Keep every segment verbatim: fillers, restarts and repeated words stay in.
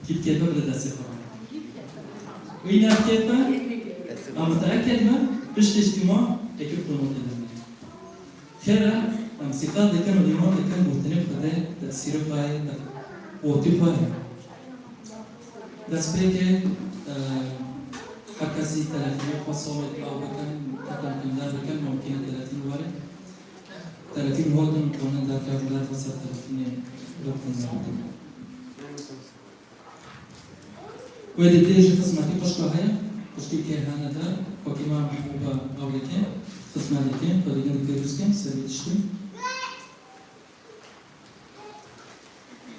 Kî dikeve bide destê xwe. Wî ne dikeve, em muteekid bin, piştî ji tîma ekî qûnûtê dime. Xêr e, em sîqat dikin û îman dikin gotinê Xwedê tesîrê xwe ye, qotî xwe ye. Dest pê ke, e, her kesî telefînê xwe sawê aw bikin, ketin kinder bikin, mumkin e telefîn were. Telefîn hotin, tonin derkevin derve ser telefînê bikin. Wê didê jî xizmetî qişka heye, qişkî kê hene de, xwekî me mehbûba ew dike, xizmet dike, xwedî gelek pêroz kin, ser vê tiştî.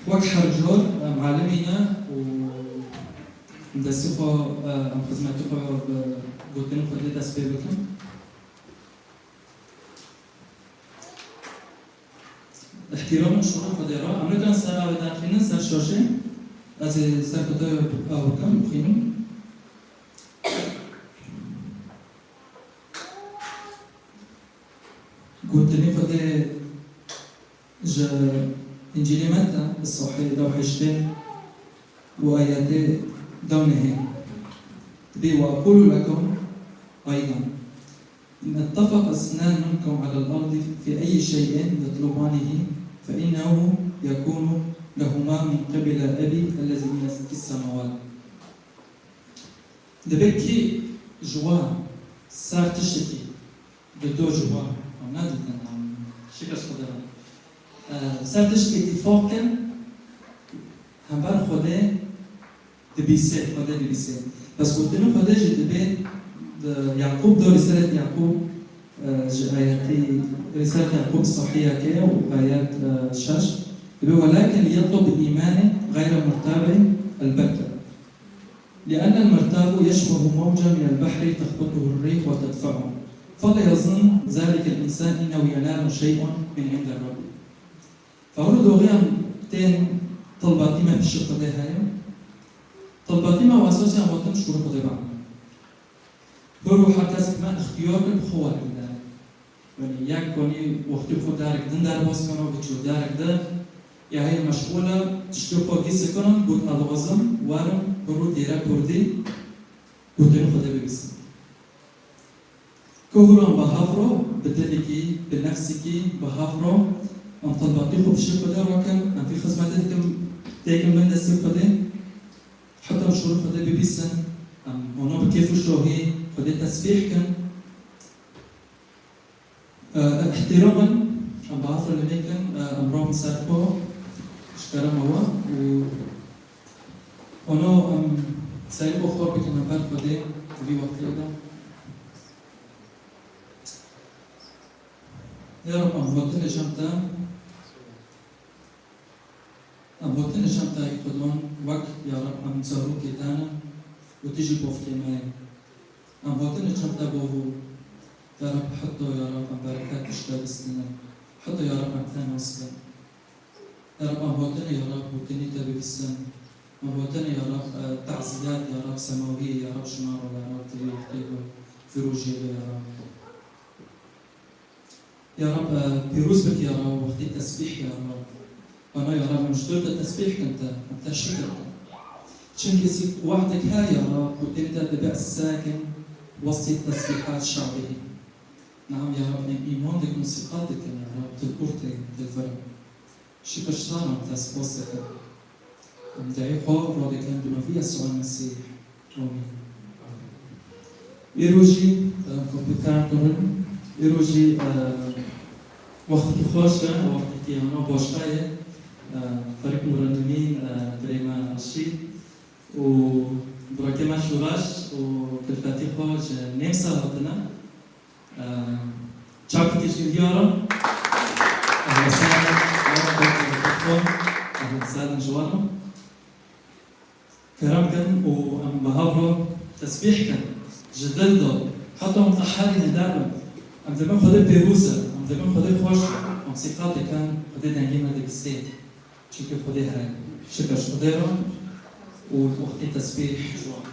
Wek her cor, em alimî ne û destî xwe, em xizmetî xwe bi gotinê Xwedê dest pê bikin. Îhtîramên şûra Xwedê re, em nikan ser avê derxînin, ser şaşê. Ez ê ser Xwedê ew bikim, bixwînim. Gotinê Xwedê ji Încîlê Metta, sefheyê dew heştê û ayetê dew nehê. Dibê, "وأقول لكم أيضا، إن اتفق اثنان منكم على الأرض في أي شيء يطلبانه، فإنه يكون لهما من قبل أبي الذي في السماوات." Dibê kî ji wan ser tiştekî, di do ji wan, em neditin, em şikir Xwedê re. E, ser tiştekî îtîfaq kin, hember Xwedê dibîsê, Xwedê dibîsê. Bes gotinê Xwedê jî dibê, di Yaqûb, do Rîsalet Yaqûb, e, ji ayetî, Rîsalet Yaqûb sefheyeke û ayet, e, şeş, dibê, "ولكن ليطلب بإيمان غير مرتاب البتة." لأن المرتاب يشبه موجا من البحر تخبطه الريح وتدفعه، فلا يظن ذلك الإنسان أنه ينال شيء من عند الرب. Fewrî doxî em tên tilbatî me piştî Xwedê heye. Tilbatî me û esasî em hatin şûrê Xwedê bibin. Her û her kes me îxtiyar kir bi xwe wergire. Yanî yek konî wextê xwe derek din derbas keno, biçû derek din, ya hê meşxûl e, tiştê xwe gî sekirin, got, "Ez dixwazim werim bi rû dêre kurdî gotinê Xwedê bibîsim." Ku hûran bi hev re, bi dilekî, bi nefsekî, bi hev re, em tilbatî xwe piştî Xwedê rakin, em vî xizmetê dikin, têkin bin destê Xwedê, heta em şûrê Xwedê bibîsin, em hona bi kêf û şohî Xwedê tesbîh kin. E, îhtîram in, em bi hev re lê nekin, e, em rabin ser xwe, ji kerema we û hona em serê xwe xor bikin hember Xwedê di vî wextê de. Ya Reb, em hatin li cem te. Em hatin li cem te ey Xwedon, wek, ya Reb, em zarokê te ne û tu jî bavkê me yî. Em hatin li cem te bavo, ya Reb, heta, ya Reb, em bereket ji te bistînin, heta, ya Reb, em te nas bin. Ya Reb, em hatine, ya Reb, gotinê te bibîsin. Em hatine, ya Reb, e, taziyat, ya Reb, semawî, ya Reb, ji me re, ya Reb, di vê wextê de, vî rojê de, ya Reb. Ya Rab, e, pîroz bike ya Rab, wextê tesbîh ya Rab. Bana ya Rab, em ji te tesbîh kin te, em te şikir kin. Çimkî sî wehdek her ya Rab, ku tê te dibe sakin, wesî tesbîhat şabî. Naam ya Rab, em îman dikin, sîqat dikin ya Rab, tu kurtê, tu vir. Şikir ji te re em te spas dikin. Em dayê xwe radikin bi navî Yesûa Mesîh. Amîn. Îro jî, e, kompîter kirin. Îro jî, e, wextekî xweş e, wextekî hema başka ye. E, Ferîk Nûrennîmîn, e, birê me Reşîd û birakê me Şûreş û Kilfetî xwe ji Nêmsa hatine. Çak dike ji diyara. Ehlen sehlen. Ehlen sehlen ji wan. Kerem kin û em bi hev re tesbîh kin. Ji dil de. Heta em qeherî neder bin. Em dibin Xwedê pêroz e. Em dibin Xwedê xweş e. Em sîqat dikin Xwedê dengê me dibîsê. Çimkî Xwedê heye. Şikir ji Xwedê re û wextê tesbîh ji wan.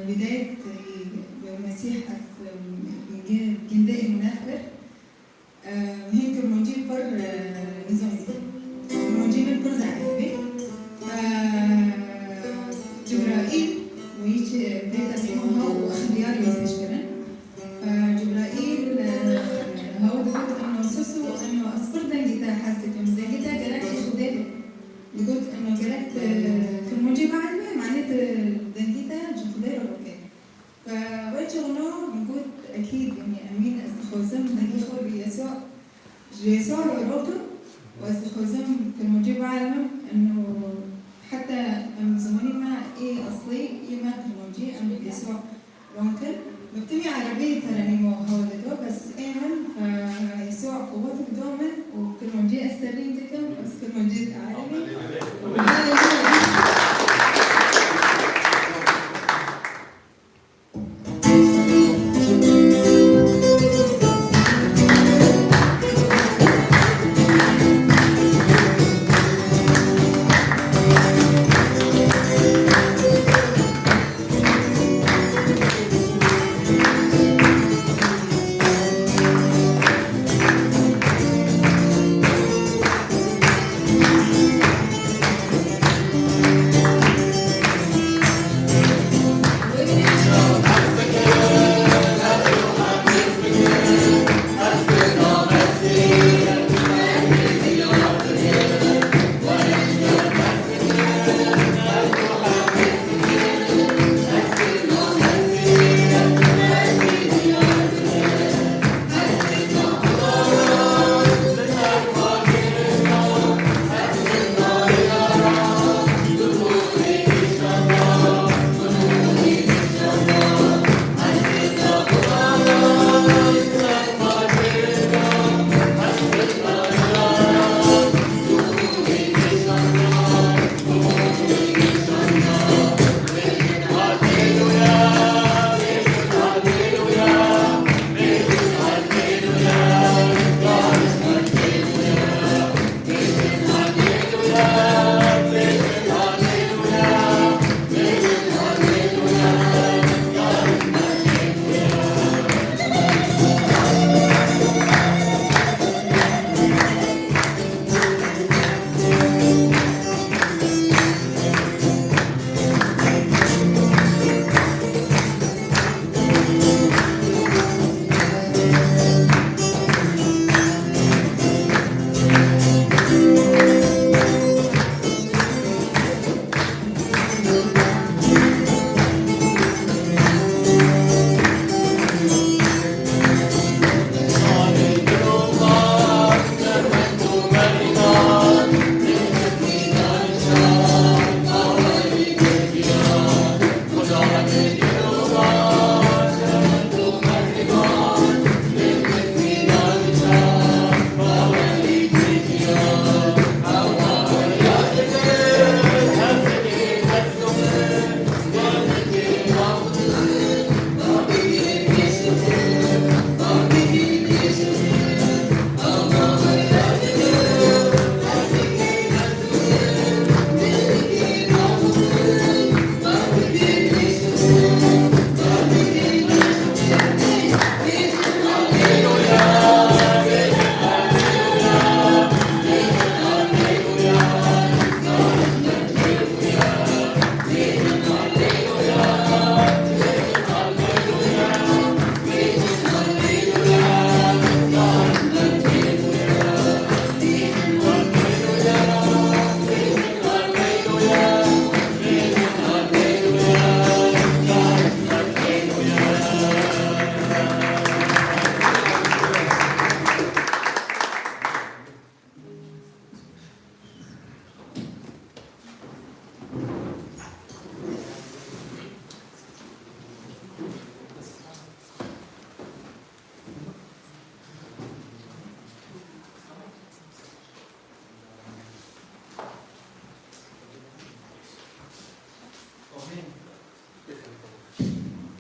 Bidayet, e, Mesîh ez, e, ginde êmine kir. E, hîn kirmancî pir, e, nizam, kirmancî min pir zeîf bî. E, Cibraîl û hiç vê teslîma hew û ixtiyarî wazgeş kirin. E, Cibraîl, e, hew digot, eno sus û eno ez pir dengê te hez dikim. Dengê te gerek ji Xwedê be. Digot, eno gerek tu kirmancî bielmî, manê tu dengê te ji Xwedê re bike. Fe wê çaxno min got, ekîd, yanî emîn, ez dixwazim dengê xwe bi Yesûa, ji Yesûa re rokim û ez dixwazim kirmancî bielmim. Eno heta em zimanê me ê eslî yê me kirmancî, em bi Yesûa wan kin. Bi timî erebî terenîmo hewl dido, bes ê min, e, Yesûa quwet dido min û kirmancî ez terîn dikim, ez kirmancî dielimî.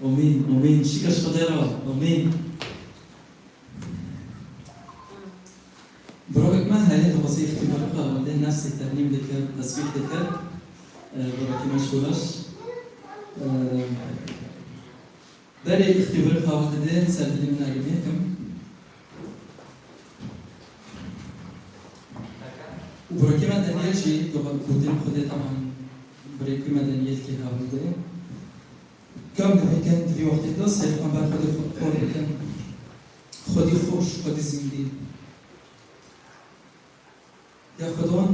Amîn, amîn. Şikir ji Xwedê re. Amîn. Birokek me heye dixwaze îxtîbarê xwe li nefsê ternîm dikir, tesbîh dikir. Ee, birokê me ji Goraş. Ee, Berê îxtîbarê xwe dide ser dilê min, agir nêkim. Û birokê me Daniel jî, gotin Xwedê, teman birokê me Daniel kî hewl dide. Kam dibêkin di vî wextê de serê xwe ber Xwedê xwe xor bikin. Xwedî xweş, Xwedî zindî. Ya Xwedon,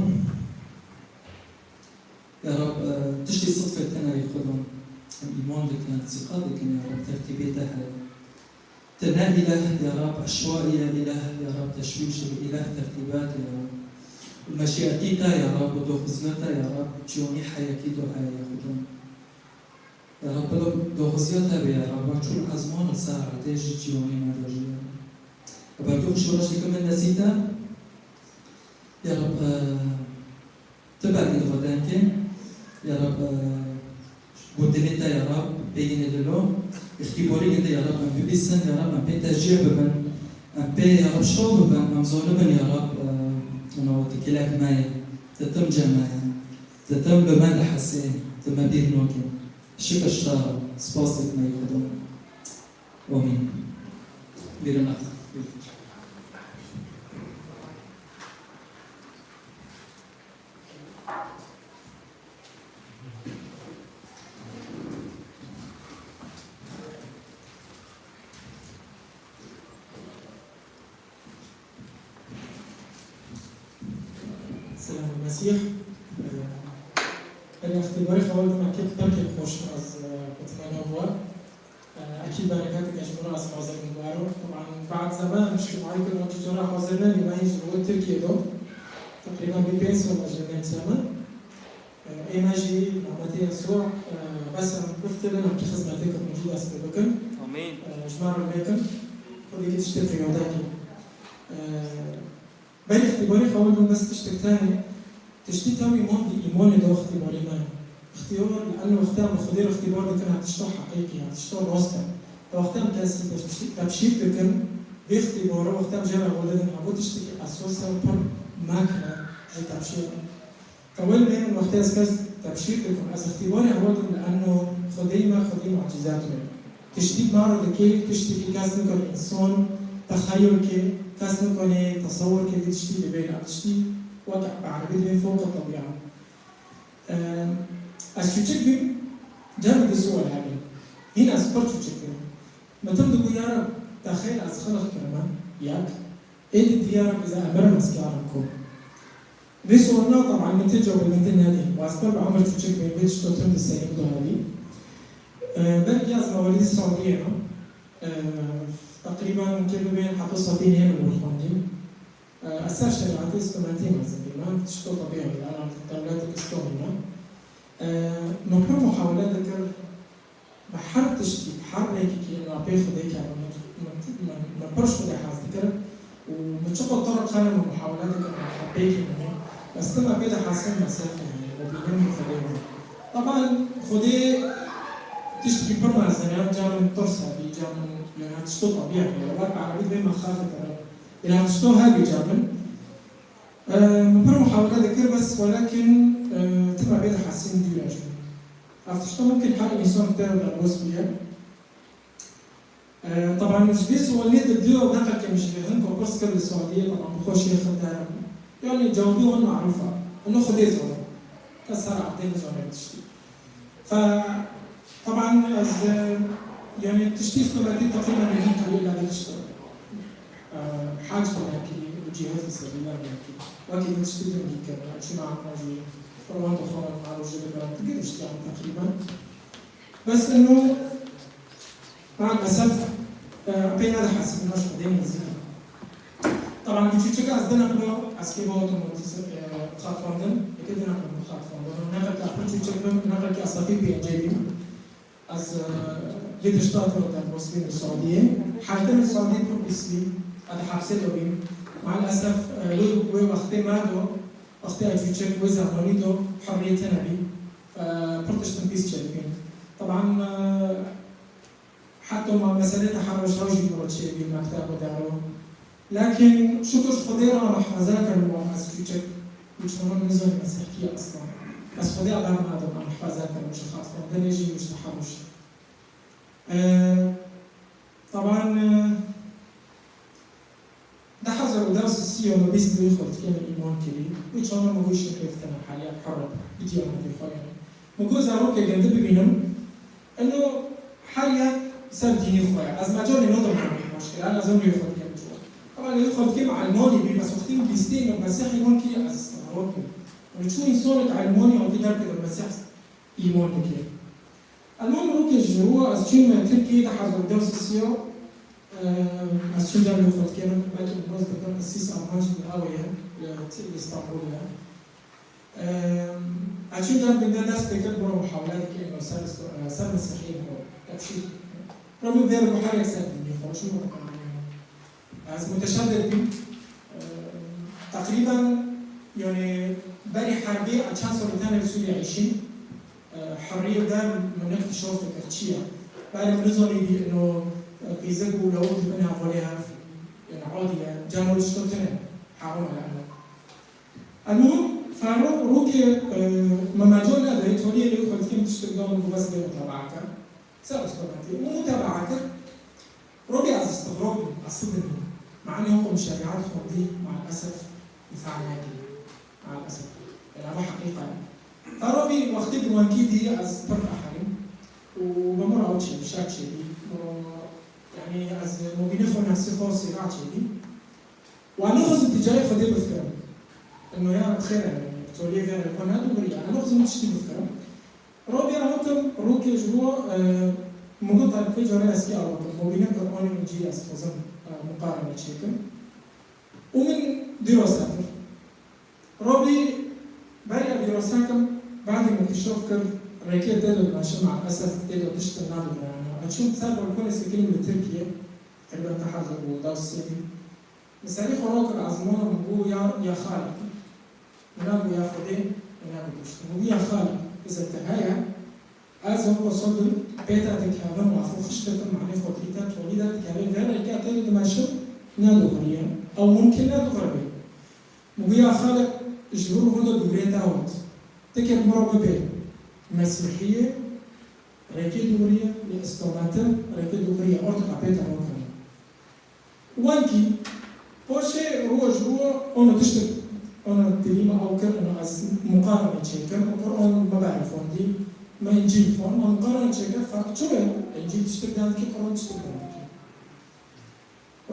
ya Rab, e, tiştê sidfê tena yê Xwedon. Em îman dikin, em îtîqad dikin, ya Rab, tertîbê te heye. Te ne îleh, ya Rab, eşwaî ye, îleh, ya Rab, teşwîş e, îleh tertîbat e, ya Rab. Û meşîetî te, ya Rab, û doxuziya te, ya Rab, çiyonî heyetî do heye, ya Xwedon. Ya Rab, bila doxuziya te be, ya Rab, çûn ezman û saetê ji çiyonê me de jî, ya Rab. Ber tu xwe şoreş dikim min nesî te. Ya Rab, e, tu ber min xwe dengê. Ya Rab, e, gotinê te, ya Rab, bêgîne dilo. Îxtîbarî te, ya Rab, em bibîsin, ya Rab, em pê tecrîh bibin. Em pê, ya Rab, şav bibin, em zonibin, ya Rab, e, û nava tu kêlek me ye. Tu tim cem me ye. Tu tim bi me dihesê, tu me bîr nokî. Şikir ji te re, spas dikim ey Xwedê. Amîn. Bîrê me. Selam Mesîh. Ee, Erê îxtîbarê xewa dima kek berkek xweş ez, e, kutmena wa. Ee, ekî bereketeke ji min re ez hazir bûm wero. Teban bad zeman em îctimai kirin, wekî cara hazir nebî, me hîn ji bo Tirkiyê do. Teqrîben bî pênc sal ez li Nemse me. Ê me jî, Mehmetê Yesû, bes em biftilin, em kî xizmetê kir min jî dest pê bikin. Amîn. Ji me re lêkin, xwedî tiştê qiyode ke. Berî îxtîbarê xewa dibin bes tiştek tenê, tiştî tewî mand îmanê de îxtîbarê me. Îxtîbar, li eno wexta em bi Xwedê re îxtîbar dikin, ev tişta heqîqî, ev tişta rast e. Wexta em kesî tepşîr, tepşîr dikin, vê îxtîbara wexta em jê re hewl didin, hevû tiştekî esas e û pir mek e ji tepşîran. Ewil bê min wextê ez kes tebşîr dikim, ez îxtîbarê hewa dim li eno Xwedê me, Xwedê mucîzat me. Tiştî ma re dike, tiştekî kes nikare însan texeyul ke, kes nikare tesewur ke vî tiştî dibê, ev tiştî weke bi erebî dibê fewqa tebîa. Em, ez çûçik bîm, cem du sual hebî. Hîn ez pir çûçik bîm. Min tim digot, ya Reb, te xêr ez xilq kirime, yek. Êdî diyar e, ez emirim ez karim ku. Vê sualina, teban, min tê cewabê min tê nedî. Û ez pir bi emir çûçik bîm, vê tişto tim di serî min de hebî. E, belkî ez mewelidî Saudiyê me. E, teqrîben mumkin bibên heta sefî nehê min wir xwendî. E, ez ser şerîetê îslamî mezin bîm. Ev tişto tebî ye, ena dewletek îslamî ne. E, min pir muhawele dikir, bi her tiştî, bi her rêkekî napê Xwedê kevim, min, min, min, min pir ji Xwedê hez dikir û min çiqo tir qene min muhawele dikir, min xwe pêkî min, bes tim me pê de hesin mesafê heye, û bînin min Xwedê min. Teban Xwedê tiştekî pir mezin e, ca min tirs hebî, ca min, yani, tişto tebî hebî, wek erebî dibê mexafet e, yani, tişto hebî ca min. E, min pir muhawele dikir, bes welakin, e, tim me pê de hesin dûr e ji min. Ev tişta mumkin her însan bi te re derbas bûye. E, teban ji vê sualê de diyo neqelke min ji vê hinko pirs kir li Saudiyê, teban bi xwe şêx in derin. Yani cewabî wan marûf e. Ino Xwedê zane. Kes her erdê nizane tiştî. Fe, teban ez, e, yani tiştî îslamî teqrîben min gî kirî ila vê tiştê. E, hac bû nekirî û cîhad fî sebîlillah nekirî. Wekî din tiştî din gî kirî. Çima em jî Qur'an dixwin, û jî dikin, tu giriştiyan teqrîben. Bes ino, maalesef, e, pê nade hesibîna ji Xwedê nêzîk e. Teban bi çûçik ez di neqla, ez kê bi otomobil, e, xatfandin, eke di neqla min xatfandin. Neqleke pir çûçik bim, neqleke esefî pêncê bîm. Ez, e, vê tişta de derbas bîm li Saudiyê. Heyetê min Saudiyê pir pîs bî. Ez di hepsê de bîm. Maalesef, e, wê, wê wextê me do, wextê ez çûçik, wê zemanî do, hurriyet tune bî. E, pir tiştin pîs çêdibîn. Teban, e, heta ma meselê teherruş ew jî bi xwe çêbî mekteb û daro. Lakin şukur ji Xwedê re me hifze kirin û ez çûçik û çima min nizanî me ser kî ye eslan. Ez Xwedê ber nadim, me hifze kirin ji xatfandinê jî û ji teherruşê. E, Me bîst li wî xultikê min îman kirî. Wî çawa min got şeklê fitene heriya hera bi diyamedê xwe ye. Min got zarokê gindi bibînim. Eno heriya ser dînî xwe ye. Ez mecalê nadim hemî baş kir. Ez eno wî xultikê min çû. Ama li wî xultikê min Elmanî bî, bes wextî min bîstê min Mesîh îman kirî ez îstixrab bûm. Yani çû însanek Elmanî hatî derkeve Mesîh îman dike. Elman rokê ji ro ez çûm Tirkiyê du hezar û deh sisiya, ez çûm cem xwe dikevim, belkî hûn rast dikin, ez sîs Elman jî li ew ye, li Îstanbul ye. Ez çûm cem ginde dest pê kir, bira muhawele dike, ser, ser Mesîhiyê bira, tebşîr dike. Bira min vê re got her yek ser dînê xwe, çûm bira. Ez muteşebbir bîm. Teqrîben, yani, berî herbê ez çend salî tenê li Sûriyê eşîm. Heriyê der min îktîşaf dikir çi ye. Berê min nizanîbî ino qîzik û lawik di bin hevalê hev, yani, adî ye. Cem wê tişta tune. Heram e, yani. Elmuhim, Ferro rokê, me mecal neda, toliyê lê xwe dikim tiştek da min got bes bê mutebaa ke. Ser ustometê. Min mutebaa kir. Robî ez îstixrab bûm, ez sidim. Me'nê wekî min şerîet xwendî, ma'l esef, nifam nekir. Ma'l esef. Ela ev heqîqe ye. Ferro bî wextê bi wenkî dî ez pir qeherîm. Û bi min re ew çêbî, şer çêbî. Min re, yanî ez mubînê xwe nefsê xwe sîra çêbî. Wan nexwazî tu carê Xwedê bifikirim. Ino ya xêr e, toliyê vê re xwe nedû birî. Wan nexwazî min tiştî bifikirim. Robî hatim rokê ji bo, e, min got, "Vê carê ez kî ava kim? Mobîne Qur'anê û Încîlê ez dixwazim, e, muqarene çêkim." Û min dîrosa kir. Robî berî ez dîrosa kim, badî min îktîşaf kir, rêkê tê de dimeşim, ma'l esef tê de tiştin nadigirane. Ez çûm ser balkonê sekinîm li Tirkiyê, teqrîben du hezar û deh sê bî. Li serî xwe rakir ezmana min got, "Ya, ya Xaliq." Min nagot, "Ya Xwedê", min nagot tişt. Min got, "Ya Xaliq, ize te heye, ez wekî sidim pê te dikevim, û xwe xişk dikim, ma'nê xwe dîte, tolî de dikevê, vê rêkê tê de dimeşim, nedixuriye. Ew mumkin nedixuribê." Min got, "Ya Xaliq, ji vir û vir de dûrê te hat. Ti kê min re bibê Mesîhiyê, rêkê dûrî ye, lê îslamete rêkê dûrî ye, ortiqa pê te nakim." Wekî paşê roj bû, ono tiştek, ono dilî me ew kir, ono ez muqarene çêkim, Qur'an me berê xwendî, me Încîl xwend, me muqarene çêkir, ferq çi ye? Încîl tiştek dan dikî, Qur'an tiştek dan dikî.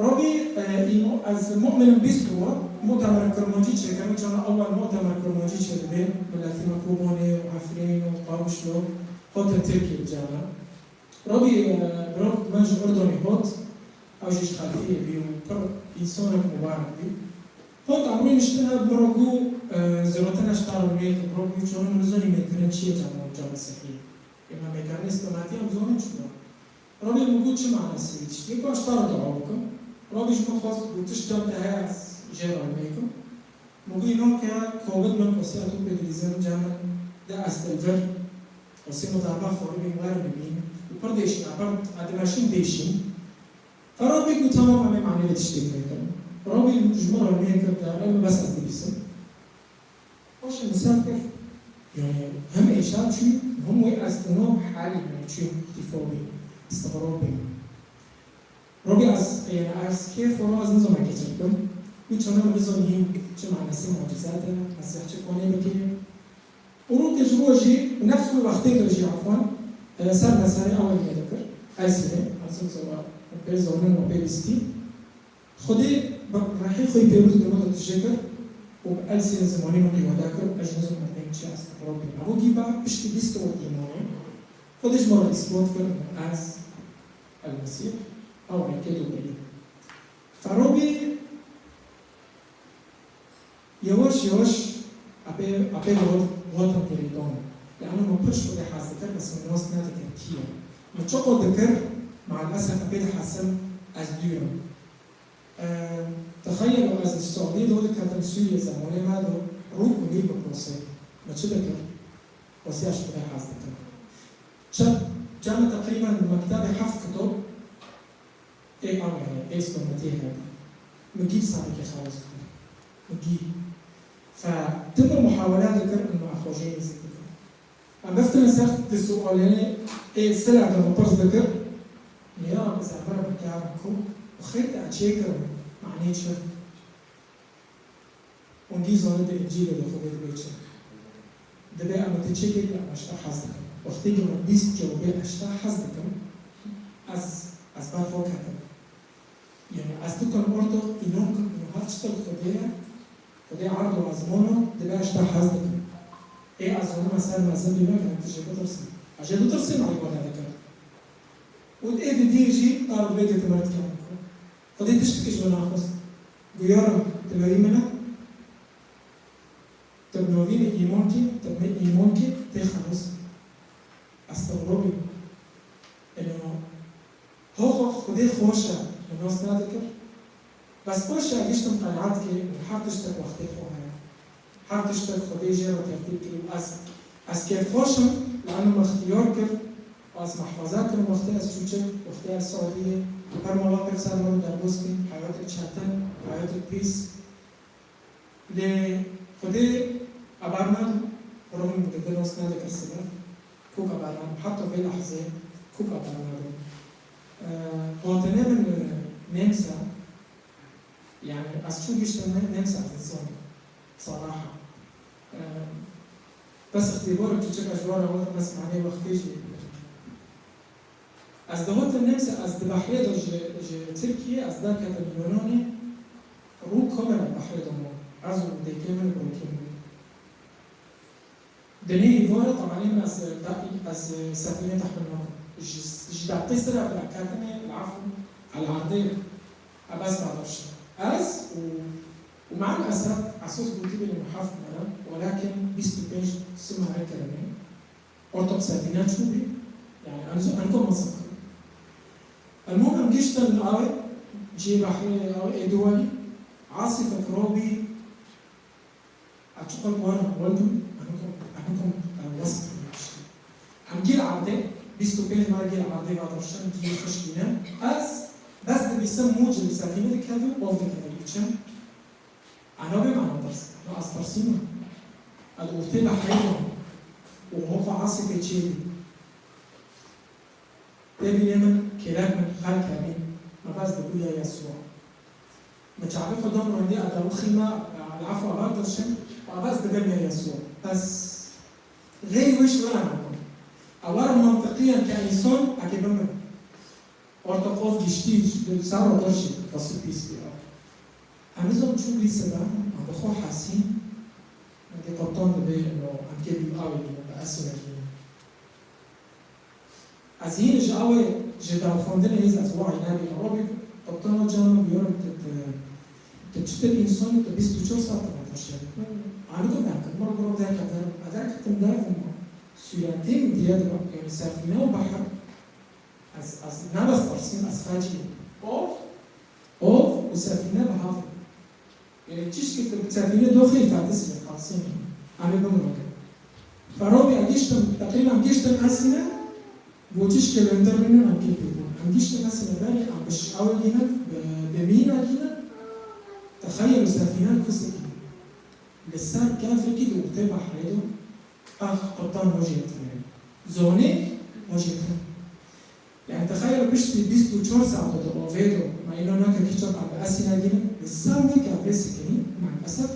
Robî, e, îmo-, ez mu'minim bîst bû, mu'temer Kirmancî çêkir, çana ewel mu'temer Kirmancî çêdibe, miletî me Kobanê û Efrîn û Qawişlo, hote Tirkiyê cana. Robî, e, birok me ji Urdunê hot, ew jî ji Xelfiyê bî û pir însanek mubarek bî. Hot em rûniştine, biro got, e, zêrotene ji te re mêkim, biro got, çawa min nizanî mêkirin çi ye cama, cama Mesîhî. Ê me mêkirinê îslamatiya em zonin çi ye. Robî min got, çi manasî wî tiştî? Got, ez ji te re dua bikim. Robî ji min xwest, got, tişt cem te heye ez jê re mêkim. Min got, înan ke covid min qosiya tu pê dilîzin cem min de estel vir. Qosê min darba xwe bibîn, werin bibîn. Û pir dêşîn, a pir, a dimeşin dêşîn. Ferro bî got, tamam, em ê manê vê tiştê mêkin. Robî ji min re mêkir, de, em bes ez dibîsim. Paşê min ser kir, yani hem êşa çû, hem wê ez ino halî min çû îxtîfo bî, îstixrab bî. Robî ez, yani ez kêf û ez nizam keçir kim. Wî çawa min nizam hîn çi manasî mucizat e, Mesîh çi konê bike. Û rokê ji bo jî nefs wî wextê de jî afwan, e, ser meselê ew lê dikir. Elsînê, ez nizam pê zonin û pê bîstî. Xwedê bi rehî xwe yê pêroz di min de tije kir û bi elsînê zimanê min qîwede kir, ez jî nizam erdê min çi, ez Robî. Evo gî ba piştî bîst roj îmanê, Xwedê ji min re îsbat kir, ez El Mesîh, ew rêkê dûrî. Ferobî yewaş yewaş apê, apê hot, hotin girêdan. Lano min pir ji Xwedê hez dikir, bes min nas nedikir kî ye. Min çiqo dikir, maalesef apê dihesim, ez dûr im. Texeyel ez li Siûdiyê do diketim Sûriyê zemanê me do rû û nîv bi posê. Me çi dikir? Wesiya ji Xwedê hez dikim. Çend, cem teqrîben mektebê heft kitap ê ew heye, ê îslametiye heye. Min gî bi sabikê xelas dikir. Min gî. Fe tim û muhawele dikir, min axwejê nêzîk dikir. Em biftine ser di sualê ê sila de min pirs dikir, nêra bi zerbe re bikarim ku bi xêr te çêkirim, manê çi? Hûn dî zanî di Încîlê de Xwedê dibê çi? Dibê em ti çi kir, em ji te hez dikim. Wextê ku min bîst cewabê ez ji te hez dikim, ez, ez ber xwe ketim. Yani ez dikim orto înan kim û her tiştek Xwedê ye, Xwedê erd û ezmano, dibê ez ji te hez dikim. Ê ez zanim ez ser mezin bîme, gerek tu jê bitirsin. Ez jê ditirsim, eyba te dikim. Û ê didî jî, dar vê dê tu mir dikim. Xwedê tiştekî ji min naxwest. Guyarim, tu berî min e. Tu bi novînê îman kî, tu bi min îman kî, tê xelos. Ez te robî. Eno, ho xwe Xwedê xweş e, min nas nedikir. Bes xweş e, giştim qenaet kê û her tiştek wextê xwe heye. Her tiştek Xwedê jê re tertîb kir û ez, ez kêfxweş im, li min ixtiyar kir, ez mehfeza kirim wextê ez çûçik, wextê ez Saûdiyê, her mala pêv ser min û derbas bîn, heyatek çetin, heyatek pîs. Lê Xwedê eber nadim, ruhim dide nas nedikir sibe, kûk eber nadim, heta vê lehzê kûk eber nadim. Eee, hatine min, e, Nemsa, yani ez çû giştim ne, Nemsa ez nizanim, saraha. Eee, bes ixtîbarek çûçik ez ji we re hatim, bes manê wextê jî. Ez digotim Nemsa, ez di behrê de ji, ji Tirkiyê, ez derketim Yunanê, rû kamera behrê de ma. Ez û dêkê min û birokê min. Di nê êvarê tebanê min ez, ez sefîne tehmil nakim. Ji, ji deqê sira bi ketinê, el efû, el erdê, ebes radoşim. Ez û, û me'el esef, esas gotî bîne heft mera, welakin bîst û pênc sima kirine. Orta bi sefîne çûbî, yani em zû, em kom mesaf kirin. Elmûm em giştin awê, cihê behrê awê ê duwelî, asîfek robî, ez çiqas wan ewil bûm, em kom, em kom, e, wesf kirin giştin. Em gîl erdê, bîst û pênc mera gîl erdê va dirşin, gîl xişkîne. Ez bes dibîsim mûc li sefîne dikeve, ov dikeve, diçim. Ana bê mana tirs, ana ez tirsî me. Ez ortê behrê de û hoqa asîfê çêdî. Tê bînê min, kêlek min, xelk hebîn, me bes dibûya Yesûa. Me çavê xwe da min rindî, ez dawixî me, el efû, eber dirşim, û bes dibim ya Yesûa. Bes xeyrî wê ji were nakim. Ew were mantiqiyen ke însan eke bimir. Orta qof giştî, ser ro jî, qasî pîs bî. Em nizam çû bî sebe, em bi xwe hesîn, em dê qeptan dibê, no, em kê bî awê bîne, bi esîne bîne. Ez hîn ji awê, ji davxwendinê hêz ez wayî nebî, ero bî, qeptan o can min biyorum, tu, tu, tu çi tür însan, tu bîst û çar saet tu vatandaş. Anî tu derket, mara gura derket, derket, derketim dervim, sûretê min diye de, yani sefîne û behir, Ez, ez ne bes tirsîm, ez fecîm. Ov, ov û sefîne bi hev. Yanî çişkî tu bi sefîne doxî fetisî, qasî. Em ê bimirin. Ferobî em giştin, teqrîben em giştin Esîne, bo çişkê li hundir bînin em kê pêdin. Em giştin Esîne berî, em bi şawê gînin, bi, bi mîna gînin, texeyel û sefîne li ku sekînin. Li ser kefekî di ortê behrê de, ax, qeptan hojê tine. Zonê hojê tine. Yani, texeyel piştî bîst û çar saet de ovê de, ma îno nake kî çapan bi Esîne gînin, li ser wê kefê sikinî, me'el esef,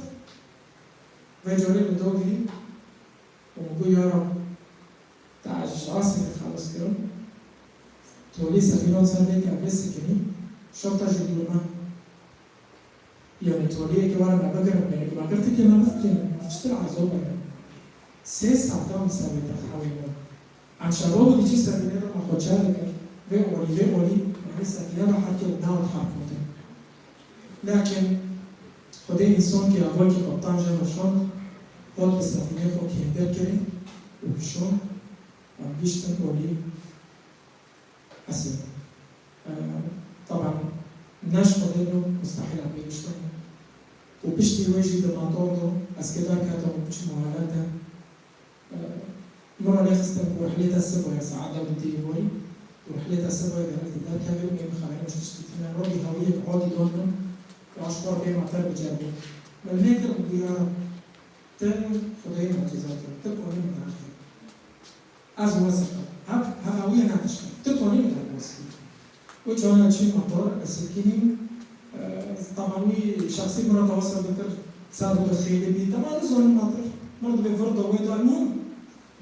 vê carê li dawî, û min got, ya Rab, te ez ji asîfê xelas kirim. Tolî sefînan ser vê kefê sikinî, şorta ji dûr me. Yani toliyê ke were me bigirin, me me girtî ke me bifkênin, me çitir ezob bibin. Sê saetan li ser vê texewînin. Em şeva û dî çi sefîne re me xwe çar dikir. Vê olî, vê olî, me vê sefîne re herkê newt herkotin. Lakin Xwedê însan ke eval ke qeptan jê re şand, hat bi sefînê xwe kêmtir kirî û şand, em giştin olî. Esê. Eee, taban, ne ji Xwedê bû, mustehîl e pê giştin. Û piştî wê jî di motor de, ez kê derketim û biçim welatin. Eee, min re lê xistin ku rihlê te siboye, saet deh û dî warî. Û rihlê te siboye, gerek tu derkevî û ê min xeberê min ji tiştî tune. Robî hewiyek adî don min. Û ji xwe re pê me ter biceribî. Min lê kir û goya, tu Xwedayê mucîzat e, tu konî min derxî. Ez wesif im. Hev, hev ew ye ne tişt e. Tu konî min derbas kî. Û çawa çî motor, ez sekinîm, e, taban wî şexsî min re tewesel dikir, Sar bi xêrê bî, dema nizanim matir. Merdimê vir da wê da, elmuhim,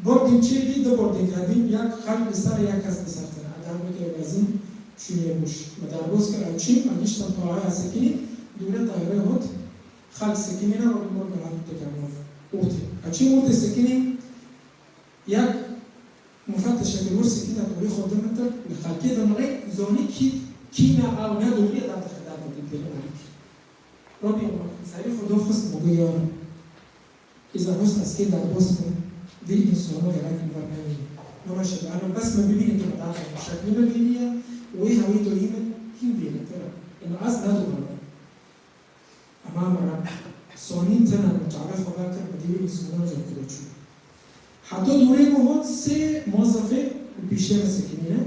bordîn çê bî, di bordîn hebîn, ya xelk li ser, ya kes li ser tine. Eda bike mezin şûnê bûş. Me derbas kir, ew çî, me giştin tawaya sekinî, dûre tayarê hot, xelk sekinî ne, rû mor bi hat teke mor. Ortê. Ew çî ortê sekinî, yek mufettişek li wir sekinî, tolî xwe di metir, li xelkê de nirê, zanî kî, kî ne, ew ne dûrî ye, da dixedar bi dî dêrê olî. Rabî, serê xwe da xist, me got, ya Reb, îza husn ez kê derbas bim, vî însano gerek li vir nemîne. Nûra şebeano bes me bibîne ke me daxê şeklê me bîniye, wê hewî doyî min hîn bêletir e. Ema ez ne dixwazim. Ema me Reb, sonîn tine, me çavê xwe vekir, me dî wî însano zor kiro çû. Heta dûrê me hot sê mozefê li pîşê me sekinîne,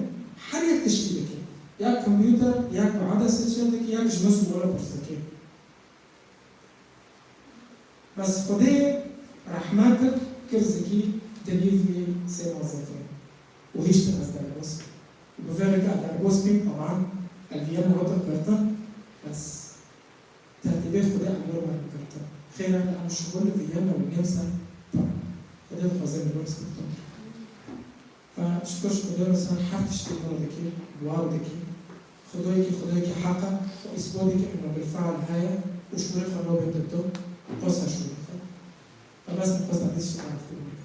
her yek tiştî dike. Yek kompûter, yek bi adrese çiya dike, yek ji me sûwala pirs dike. Bes Xwedê rehmet kir, kir zikî dilî vî sê mozefê û hiştin ez derbas bûm. Û bi vê rêke ez derbas bîm, teban, ez viyana hatim girtin, bes tertîbê Xwedê em wir were girtin. Xêr e, em şixul li viyana û nêm ser pir in. Xwedê dixwaze li wir îstixdam bike. Ve şikir ji Xwedê re ser her tiştê me dikî, war dikî. Xwedayekî, Xwedayekî heq e û îsbatê ke îna bilfeal heye û şûrê xwe nabên dibdo, qos e şûrê xwe. Ve bes min xwest ez dî ji te re